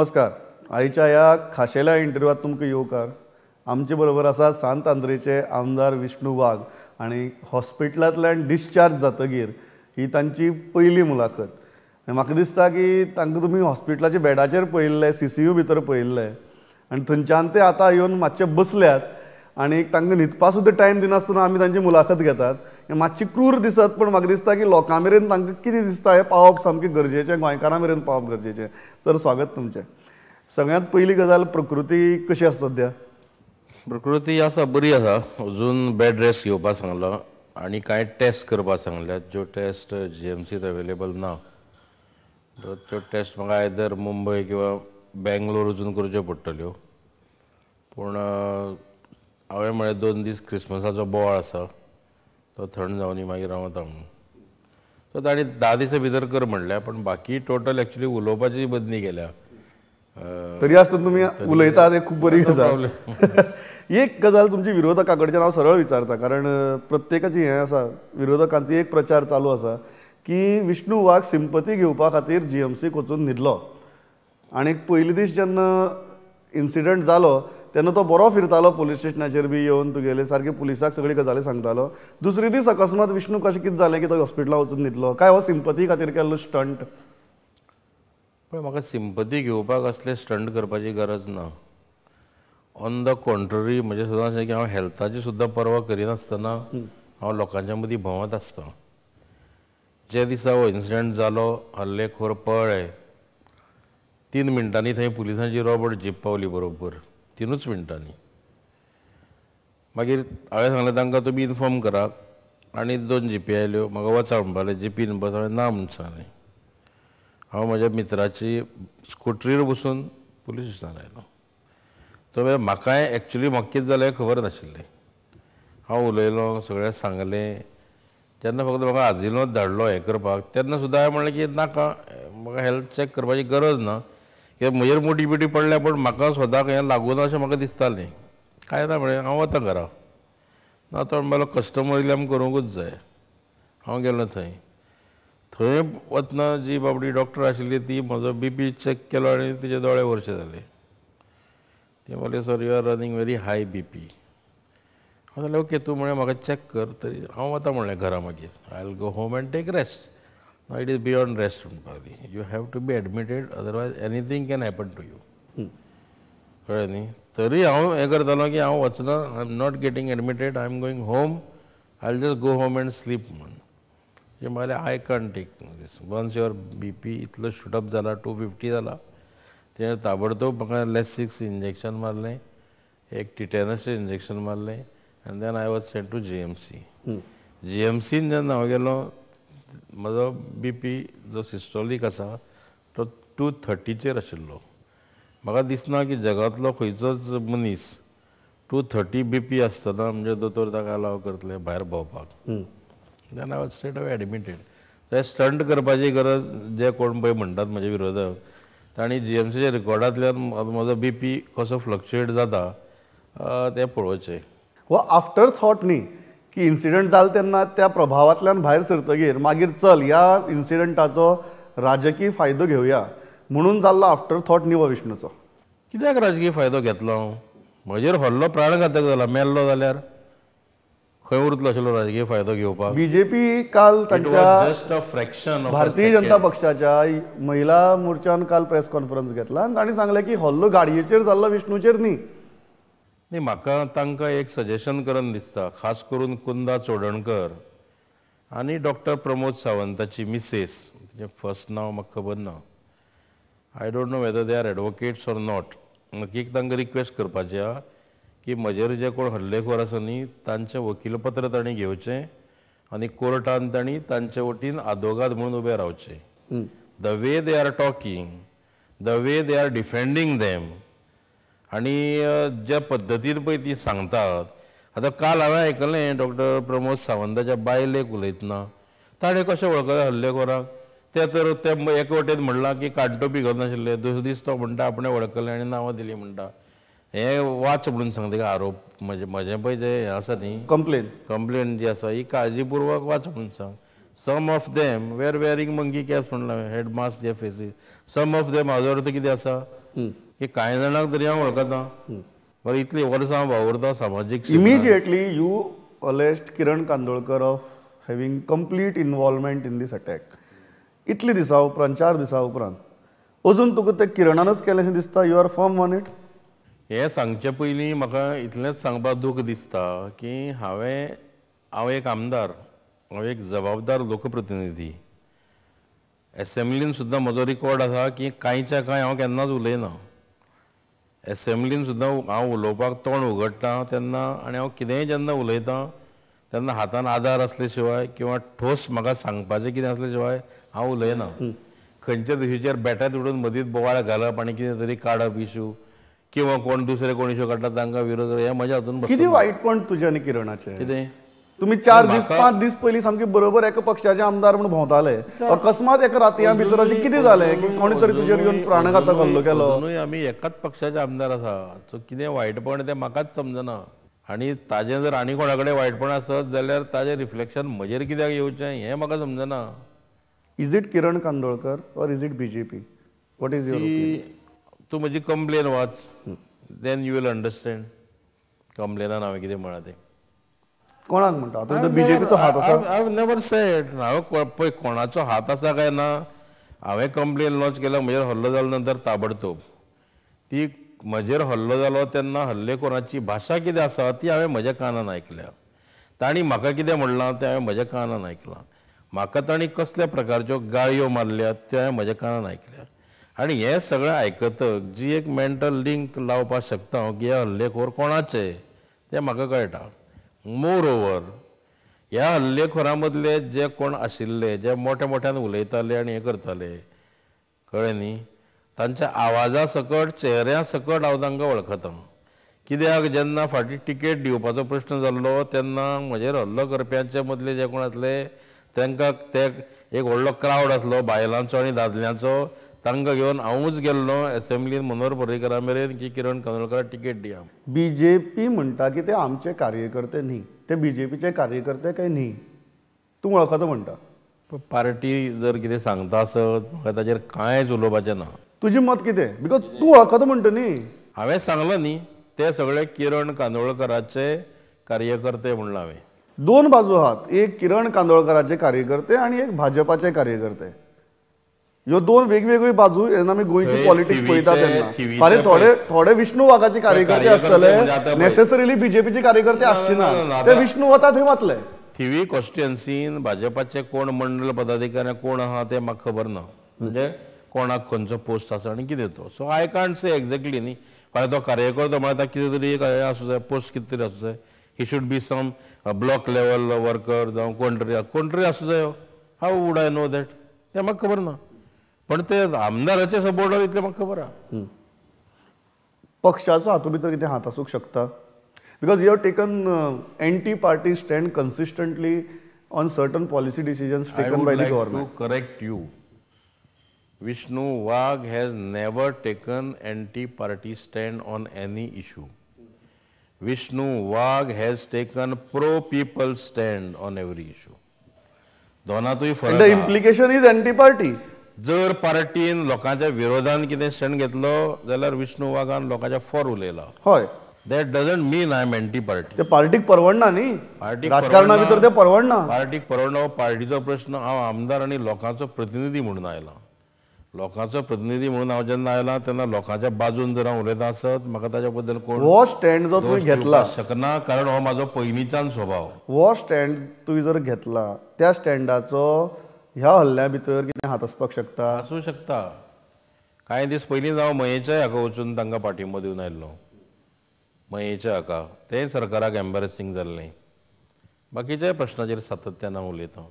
नमस्कार. आयच्या ह्या खाशेल्या इंटरव्यूवात तुमकां येवकार. आमचे बरोबर आसा सांत आंद्रेचे आमदार विष्णू वाघ आनी हॉस्पिटलांतल्यान डिस्चार्ज जातगीर ही तांची पयली मुलाखत. आनी म्हाका दिसता की तांकां तुमी हॉस्पिटलाच्या बेडाचेर पळयल्ले, CCU भितर पळयल्ले आनी थंयच्यान ते आतां येवन मातशे बसल्यात आनी तांकां न्हिदपा सुद्दां टायम दिनासतना आमी तांची मुलाखत घेतात. हें मातशी क्रूर दिसत, पूण म्हाका दिसता की लोकां मेरेन तांकां कितें दिसता हें पावप सामकें गरजेचें, गोंयकारां मेरेन पावप गरजेचें. सर, स्वागत तुमचें. सगळ्यांत पयली गजाल, प्रकृती कशी आसा सद्या? प्रकृती आसा, बरी आसा. अजून बेड रेस्ट घेवपाक सांगलां आनी कांय टेस्ट करपाक सांगल्यात, ज्यो टेस्ट GMCत अवेलेबल ना त्यो टेस्ट म्हाका आयदर मुंबय किंवा बेंगलोर वचून करच्यो पडटल्यो. पूण हांवें म्हळें 2 दीस क्रिसमसाचो बोवाळ आसा, तो थंड जावनी मागीर हांव वता म्हणून. सो तांणी 10 दिसां भितर कर म्हणलें, पूण बाकी टोटल एक्चुली उलोवपाची बदली केल्या. तरी आसतना तुमी उलयतात, एक खूब बरी गजाल. एक गजाल तुमची विरोधकां कडच्यान हांव सरळ विचारता, कारण प्रत्येकाची हें आसा, विरोधकांचो एक प्रचार चालू आसा की विष्णू वाघ सिंपती घेवपा खातीर GMCक वचून न्हिदलो आनी पयले दीस जेन्ना इन्सिडंट जालो तेन्ना तो बरो फिरतालो, पुलीस स्टेशनाचेर बी येवन तुगेले सारके पुलिसाक सगळी गजाली सांगतालो. दुसरे दीस अकस्मात विष्णू कशें कितें जालें की तो हॉस्पिटलांत वचून न्हिदलो? काय हो सिंपती खातीर केल्लो स्टंट? पण म्हाका सिंपती घेवपाक असले स्टंट करपाची गरज ना. ऑन the contrary, म्हजें सदांच अशें की हांव हेल्थाची सुद्दां पर्वा करिनासतना हांव लोकांच्या मदीं भोंवत आसता. ज्या दिसा हो इन्सिडंट जालो, हल्लेखोर पळ्ळे, 3 मिनटांनी थंय पुलिसांची रॉबर्ट जीप पावली, बरोबर 3च मिनटांनी. मागीर हांवें सांगलें तांकां तुमी इन्फॉर्म करात आनी 2 जिपी आयल्यो, म्हाका वचा म्हणपाक लागले. जिपीन बस, हांवें ना म्हूण सांगलें. हांव म्हज्या मित्राची स्कुटरीर बसून पुलीस स्टेशनार आयलो. तो म्हाकाय एक्चुली म्हाका कितें जालें खबर नाशिल्लें. हांव उलयलो, सगळें सांगलें. जेन्ना फक्त म्हाका आजिलोच धाडलो हें करपाक, तेन्ना सुद्दां हांवें म्हणलें की नाका, म्हाका हेल्थ चॅक करपाची गरज ना, कित्याक म्हजेर मोटी बिटी पडल्या, पूण म्हाका स्वताक हें लागूना अशें म्हाका दिसतालें. कांय ना म्हणलें, हांव वता घरा. ना तो म्हणपाक लागलो कस्टमर येयल्यार आमी करूंकूच जाय. हांव गेलो थंय. थंय वतना जी बाबडी डॉक्टर आशिल्ली ती म्हजो BP check केलो आनी तिचे दोळे वरशे जाले. ती म्हणली, sir, you are running very high BP. हांव सांगलें ओके, तूं म्हणलें म्हाका चॅक कर, तरी हांव वता म्हणलें घरा. मागीर I will go home and take rest. Now it is beyond rest म्हणपाक लागली. You have to be admitted, otherwise anything can happen to you. कळ्ळें न्ही? तरी हांव हें करतालो की हांव वचना, I am not getting admitted, I am going home, I will just go home and sleep म्हूण. म्हणलें I can't take this. Once your BP इतलो शूटअप जाला, 250 जाला, तें ताबडतोब म्हाका लेसिक्स इंजेक्शन मारलें, एक टिटेनसचें इंजेक्शन मारलें, and then I was sent to GMC. GMCन जेन्ना हांव गेलो, म्हजो BP जो सिस्टोलीक आसा तो 230चेर आशिल्लो. म्हाका दिसना की जगांतलो खंयचोच मनीस 230 BP आसतना म्हणजे दोतोर ताका अलाव करतले भायर भोंवपाक. Then I was straight away admitted. ते स्टंट करपाची गरज जे कोण पळय म्हणटात म्हजे विरोधक, तांणी GMCच्या रिकॉर्डांतल्यान म्हजो BP कसो फ्लक्चुएट जाता तें पळोवचें. हो आफ्टर थॉट न्ही की इन्सिडंट जालो तेन्ना त्या प्रभावांतल्यान भायर सरतगीर मागीर चल ह्या इन्सिडंटाचो राजकीय फायदो घेवया म्हणून जाल्लो आफ्टर थॉट न्ही हो विष्णूचो? कित्याक राजकीय फायदो घेतलो हांव? म्हजेर हल्लो प्राणघातक जाला, मेल्लो जाल्यार खंय उरतलो आशिल्लो राजकीय फायदो घेवपाक? बीजेपी काल तांच्या just a fraction Bharatiya Janata पक्षाच्या महिला मोर्चान काल प्रेस कॉन्फरन्स घेतला आनी तांणी सांगलें की हल्लो गाडयेचेर जाल्लो, विष्णूचेर न्ही. न्ही, म्हाका तांकां एक सजेशन करन दिसता, खास करून कुंदा चोडणकर आनी डॉक्टर प्रमोद सावंताची मिसेस, तिचें फर्स्ट नांव म्हाका खबर ना, I don't know whether they are advocates or not. म्हाका एक तांकां रिक्वेस्ट करपाचें आहा की म्हजेर जे कोण हल्लेखोर आसा न्ही तांचें वकीलपत्र तांणी घेवचें आनी कोर्टान तांणी तांचे वतीन आदवोगाद म्हणून उबें रावचें. The way they are talking, the way they are defending them, आनी ज्या पद्दतीन पळय ती सांगतात. आतां काल हांवें आयकलें डॉक्टर प्रमोद सावंताच्या बायलेक उलयतना, ताणें कशें वळखलें हल्लेखोराक? ते तर ते एके वटेन म्हणलां की कानटोपी घालून आशिल्ले, दुसरे दीस तो म्हणटा आपणें वळखलें आनी नांवां दिलीं म्हणटा. हें वाच म्हणून सांगता आरोप म्हजें म्हजें पळय जें हें आसा न्ही कंप्लेन जी आसा ही काळजीपुर्वक वाच म्हणून सांग. Some of them were wearing monkey caps म्हणलां, had mask their faces. Some of them हाजो अर्थ कितें आसा, की कांय जाणांक तरी हांव वळखता. बरें, इतलीं वर्सां हांव वावुरता सामाजीक. Immediately you alleged Kiran Kandolkar of having complete involvement in this attack. इतली दिसा उपरांत, 4 दिसां उपरांत अजून तुका ते किरणानच केलें अशें दिसता? You are firm on it? हें सांगचे पयलीं म्हाका इतलेंच सांगपाक दूख दिसता की हांव एक आमदार, हांव एक जबाबदार लोकप्रतिनिधी. एसेंब्लीन सुद्दां म्हजो रिकॉर्ड आसा की कांयच्या कांय हांव केन्नाच उलयना. एसेंब्लीन सुद्दां हांव उलोवपाक तोंड उगडटा तेन्ना आनी हांव कितेंय जेन्ना उलयतां तेन्ना हातान आदार आसले शिवाय किंवा ठोस म्हाका सांगपाचें कितें आसले शिवाय हांव उलयना. खंयच्या दिशीचेर बेटात उडून मदींच बोवाळ घालप आनी कितें तरी काडप इशू किंवा कोण दुसरे कोण इशू काडटा तांकां विरोध, हें म्हज्या हातून. कितें वायटपण तुजें आनी किरणाचें? कितें तुमी 4 दीस 5 दीस पयलीं सामके बरोबर एका पक्षाचे आमदार म्हूण भोंवताले, अकस्मात एका रातया भितर अशें कितें जालें की कोणी तरी तुजेर येवन प्राणघातक हल्लो केलो? अजुनूय आमी एकाच पक्षाचे आमदार आसा. सो कितें वायटपण तें म्हाकाच समजना. आनी ताजें जर आनी कोणा कडेन वायटपण आसत जाल्यार ताजें रिफ्लेक्शन म्हजेर कित्याक येवचें हें म्हाका समजना. Is it Kiran Kandolkar or is it BJP? What is your opinion? तूं म्हजी कंप्लेन वाच, then you will understand. कंप्लेनान हांवें कितें म्हळां तें. कोणाक म्हणटा आतां बीजेपीचो हात आसा? I never said. हांवें पळय कोणाचो हात आसा काय ना, हांवें कंप्लेन लॉन्च केल्या म्हजेर हल्लो जालो नंतर ताबडतोब. ती म्हजेर हल्लो जालो तेन्ना हल्लेखोराची भाशा कितें आसा ती हांवें म्हज्या कानान आयकल्या. तांणी म्हाका कितें म्हणलां तें हांवें म्हज्या कानान आयकलां. म्हाका तांणी कसल्या प्रकारच्यो गाळयो मारल्यात त्यो हांवें म्हज्या कानान आयकल्या. आनी हें सगळें आयकतक जी एक मेंटल लिंक लावपाक शकता हांव की हे हल्लेखोर कोणाचे तें म्हाका कळटा. मोर ओवर ह्या हल्लेखोरां मदले जे कोण आशिल्ले जे मोठ्या मोठ्यान उलयताले आनी हें करताले, कळ्ळें न्ही, तांच्या आवाजा सकट चेहऱ्या सकट हांव तांकां वळखता. कित्याक जेन्ना फाटीं टिकेट दिवपाचो प्रश्न जाल्लो तेन्ना म्हजेर हल्लो करप्यांचे मदले जे कोण आसले तांकां ते एक व्हडलो क्रावड आसलो बायलांचो आनी दादल्यांचो, तांकां घेवन हांवूच गेल्लो एसेंब्लीन मनोहर पर्रीकरा मेरेन की किरण कांदोळकर टिकेट दिया. बीजेपी म्हणटा की ते आमचे कार्यकर्ते न्ही, ते बीजेपीचे कार्यकर्ते काय न्ही, तूं वळखता म्हणटा? पार्टी जर कितें सांगता आसत म्हाका ताजेर कांयच उलोवपाचें ना. तुजें मत कितें? Because तूं वळखता म्हणटा न्ही. हांवें सांगलां न्ही ते सगळे किरण कांदोळकराचे कार्यकर्ते म्हणलां हांवें. दोन बाजू आहात, एक किरण कांदोळकराचे कार्यकर्ते आनी एक भाजपाचे कार्यकर्ते. ह्यो दोन वेगवेगळी बाजू जेन्ना आमी गोंयची पॉलिटिक्स पळयता तेन्ना फाल्यां थोडे थोडे विष्णू वाघाचे कार्यकर्ते आसतले, नेसेसरीली बीजेपीचे कार्यकर्ते आसचे ना, ते विष्णू वता थंय वतले. थिवी कॉन्स्टिट्युएन्सीन भाजपाचे कोण मंडळ पदाधिकारी कोण आहा ते म्हाका खबर ना, म्हणजे कोणाक खंयचो पोस्ट आसा आनी कितें तो. So I can't say exactly न्ही. फाल्यां तो कार्यकर्तो म्हळ्यार कितें तरी एक हें आसूं जाय, पोस्ट कितें तरी आसूं जाय. He should be some block level worker जावं कोण तरी कोण तरी आसूं जाय. How would I know that? तें म्हाका खबर ना. पण ते आमदाराचे सपोर्टर इतलें म्हाका खबर आहा. पक्षाचो हातूंत भितर कितें हात आसूंक शकता? Because you have taken anti party stand consistently on certain policy decisions taken by the government. To correct you, Vishnu Wagh has never taken anti party stand on any issue. Vishnu Wagh has taken pro people stand on every issue. दोनातूय फरक. The implication is anti party. जर पार्टीन लोकांच्या विरोधान कितें stand घेतलो जाल्यार विष्णू वाघान लोकांच्या for उलयला. हय, that doesn't mean I am anti party. ते पार्टीक परवडना न्ही, राजकारणा भितर ते परवडना. पार्टीक परवडना हो पार्टीचो प्रश्न. हांव आमदार आनी लोकांचो प्रतिनिधी म्हणून आयला. लोकांचो प्रतिनिधी म्हणून हांव जेन्ना आयला तेन्ना लोकांच्या बाजून जर हांव उलयता आसत म्हाका ताच्या बद्दल कोण हो स्टँड जो तुवें घेतला शकना, कारण हो म्हाजो पयलींच्यान स्वभाव. हो स्टँड तुवें जर घेतला त्या स्टँडाचो ह्या हल्ल्या भितर कितें हात आसपाक शकता? आसूं शकता. कांय दीस पयलींच हांव मयेच्या हाका वचून तांकां पाठिंबो दिवन आयिल्लो, मयेच्या हाका. तें सरकाराक एम्बेरसींग जाल्लें. बाकीच्या प्रश्नाचेर सातत्यान हांव उलयतां.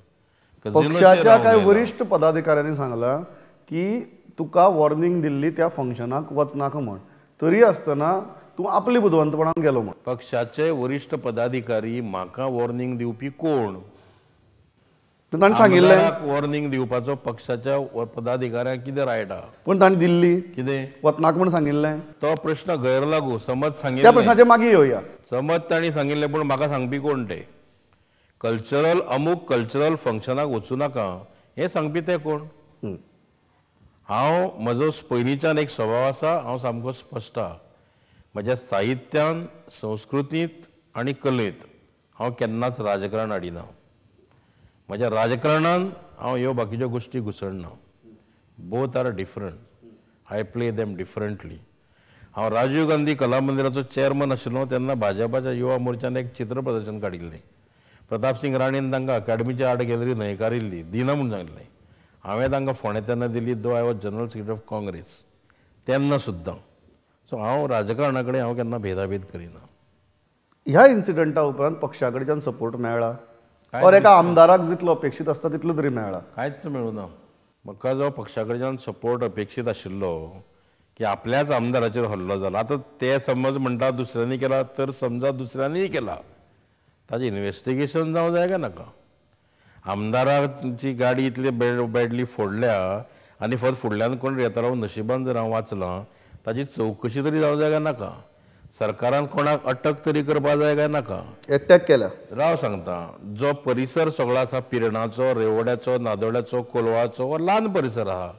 पक्षाच्या कांय वरिश्ठ पदाधिकाऱ्यांनी सांगलां की तुका वॉर्निंग दिल्ली त्या फंक्शनाक वचनाका म्हण, तरी आसतना तूं आपली बुदवंतपणान गेलो म्हण. पक्षाचे वरिश्ठ पदाधिकारी म्हाका वॉर्निंग दिवपी कोण? ताणें सांगिल्लें वॉर्निंग दिवपाचो पक्षाच्या पदाधिकाऱ्यांक कितें रायट आहा? पूण ताणें दिल्ली कितें वचनाका म्हण सांगिल्लें. तो प्रश्न गैरलागू. समज सांगिल्लें त्या प्रश्नाचे मागीर येवया. समज तांणी सांगिल्लें, पूण म्हाका सांगपी कोण ते? कल्चरल अमूक कल्चरल फंक्शनाक वचूं नाका हें सांगपी ते कोण? हांव म्हजो पयलींच्यान एक स्वभाव आसा, हांव सामको स्पश्ट आहा. म्हज्या साहित्यान, संस्कृतींत आनी कलेंत हांव केन्नाच राजकारण हाडिना. म्हज्या राजकारणान हांव ह्यो बाकीच्यो गोश्टी घुसडना. Both are different. I play them differently. हांव राजीव गांधी कला मंदिराचो चेअरमन आशिल्लो तेन्ना भाजपाच्या युवा मोर्चान एक चित्र प्रदर्शन काडिल्लें. प्रताप सिंग राणेन तांकां अकाडमीची आर्ट गॅलरी न्हयकारिल्ली, दिना म्हूण सांगिल्लें. हांवें तांकां फोंडें तेन्ना दिली, though I was general secretary of Congress तेन्ना सुद्दां. सो हांव राजकारणा कडेन हांव केन्ना भेदाभेद करिना. ह्या इन्सिडंटा उपरांत पक्षा कडच्यान सपोर्ट मेळ्ळा और एका आमदाराक जितलो अपेक्षीत आसता तितलो तरी मेळ्ळा? कांयच मेळूना. म्हाका जो पक्षा कडच्यान सपोर्ट अपेक्षीत आशिल्लो की आपल्याच आमदाराचेर हल्लो जाला, आतां ते समज म्हणटा दुसऱ्यांनी केला तर समजा दुसऱ्यांनीय केला, ताजें इन्वेस्टिगेशन जावं जाय काय नाका? आमदाराची गाडी इतली बॅडली फोडल्या आनी फक्त फुडल्यान कोण येतालो नशिबान जर हांव वाचलां, ताजी चवकशी तरी जावं जाय काय नाका? सरकारान कोणाक अटक तरी करपा जाय काय नाका? एकट्याक केल्या. राव सांगता, जो परिसर सगळो आसा पिरणाचो, रेवड्याचो, नादोड्याचो, कोलवाचो, हो ल्हान परिसर आहा.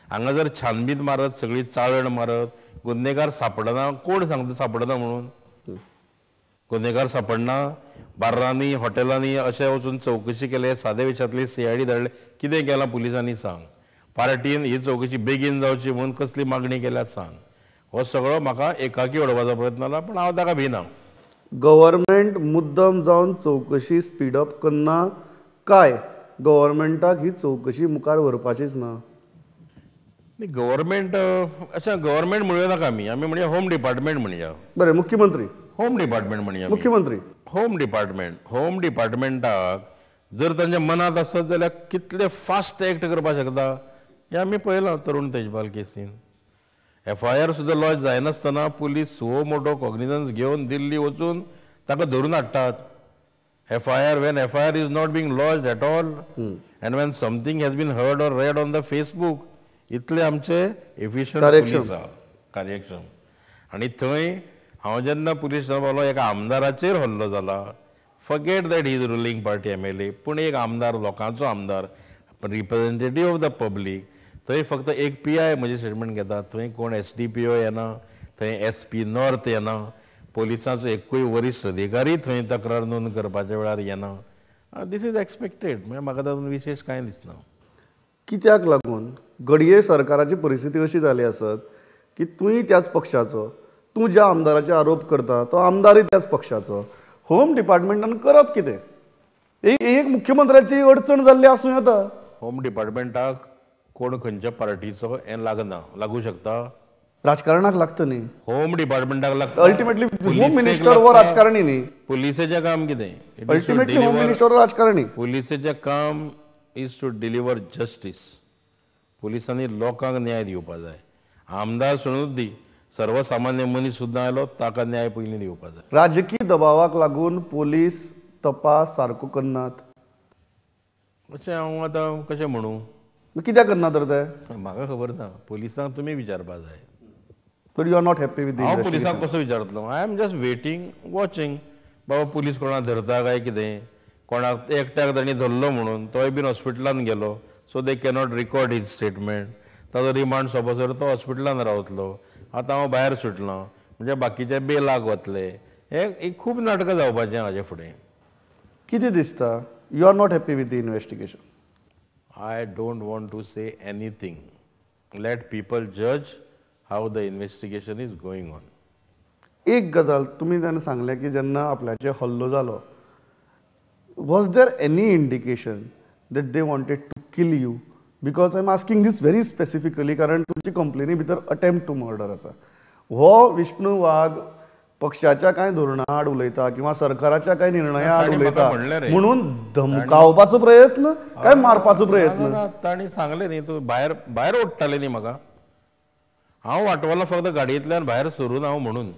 हांगा जर छानबीन मारत, सगळी चाळण मारत, गुन्हेगार सापडना. कोण सांगता सापडना म्हणून? गुन्हेगार सापडना. बार्रांनी, हॉटेलांनी अशें वचून चवकशी केले, सादे विशांतली CID धाडले, कितें केलां पुलिसांनी सांग. पार्टीन ही चवकशी बेगीन जावची म्हणून कसली मागणी केल्या सांग. हो सगळो म्हाका एकाकी उडोवपाचो प्रयत्न जाला, पूण हांव ताका भिना. गव्हर्मेंट मुद्दम जावन चवकशी स्पीडअप करना काय गव्हर्मेंटाक ही चवकशी मुखार व्हरपाचीच ना? गव्हर्मेंट अशें गव्हर्मेंट म्हणया नाका आमी, आमी म्हणया होम डिपार्टमेंट म्हणया. बरें, मुख्यमंत्री होम डिपार्टमेंट म्हणया. मुख्यमंत्री होम डिपार्टमेंट. होम डिपार्टमेंटाक जर तांच्या मनांत आसत जाल्यार कितले फास्ट एक्ट करपाक शकता हें आमी पळयलां. तरुण तेजपाल केसीन FIR सुद्दां लॉज जायनासतना पुलीस सुओ मोटो कॉग्निजन्स घेवन दिल्ली वचून ताका धरून हाडटात. FIR, when FIR is not being lodged at all and when something has been heard or read on the Facebook, इतले आमचे एफिशियंट पुलीस आहा, कार्यक्षम. आनी थंय हांव जेन्ना पुलीस पावलो, एका आमदाराचेर हल्लो जाला. Forget that he is ruling party MLA, पूण एक आमदार, लोकांचो आमदार, रिप्रेझेंटेटीव ऑफ the public. थंय फक्त एक PI म्हजें स्टेटमेंट घेता, थंय कोण SDPO येना, थंय SP north येना, पोलिसांचो एकूय वरिश्ठ अधिकारी थंय तक्रार नोंद करपाच्या वेळार येना. This is expected. म्हणजे म्हाका तातूंत विशेश कांय दिसना. कित्याक लागून घडये सरकाराची परिस्थिती अशी जाली आसत की तूंय त्याच पक्षाचो, तूं ज्या आमदाराचे आरोप करता तो आमदारूय त्याच पक्षाचो, होम डिपार्टमेंटान करप कितें? एक मुख्यमंत्र्याची अडचण जाल्ली आसूं येता. होम डिपार्टमेंटाक कोण खंयच्या पार्टीचो हें लागना, लागू शकता. राजकारणाक लागता न्ही, होम डिपार्टमेंटाक लागता. अल्टिमेटली होम मिनिस्टर हो राजकारणी न्ही. पुलिसेचें काम कितें? अल्टिमेटली होम मिनिस्टर हो राजकारणी. पुलिसेचें काम is to deliver justice. पुलिसांनी लोकांक न्याय दिवपा जाय. आमदार सोडून दी, सर्वसामान्य मनीस सुद्दां आयलो ताका न्याय पयलीं दिवपा जाय. राजकीय दबावाक लागून पोलीस तपास सारको करनात अशें हांव आतां कशें म्हणूं? कित्याक करना तर ते? म्हाका खबर ना. पुलिसांक तुमी विचारपा जाय. But you are not happy with the हांव पुलिसांक कसो विचारतलो? I am just waiting, watching. बाबा पुलीस कोणाक धरता काय कितें, कोणाक एकट्याक तांणी धरलो म्हणून तोय बीन हॉस्पिटलान गेलो, so they cannot record his statement. ताजो रिमांड सोंपसर तो हॉस्पिटलान रावतलो. आतां हांव भायर सुटलां म्हणजे बाकीचे बेलाक वतले. हे खूब नाटकां जावपाचें हाजे फुडें. कितें दिसता? You are not happy with the investigation? I don't want to say anything. Let people judge how the investigation is going on. एक गजाल तुमी जेन्ना सांगलें की जेन्ना आपल्याचेर हल्लो जालो, was there any indication that they wanted to kill you? Because I am asking this very specifically कारण तुमची कंप्लेनी भितर अटेम्प्ट टू मर्डर आसा. हो विष्णू वाघ पक्षाच्या कांय धोरणा आड उलयता किंवा सरकाराच्या कांय निर्णया आड उलयता म्हणून धमकावपाचो प्रयत्न काय मारपाचो प्रयत्न? तांणी सांगलें न्ही, तूं भायर भायर ओडटाले न्ही म्हाका. हांव वाटवलो फक्त गाडयेंतल्यान भायर सरून हांव म्हणून.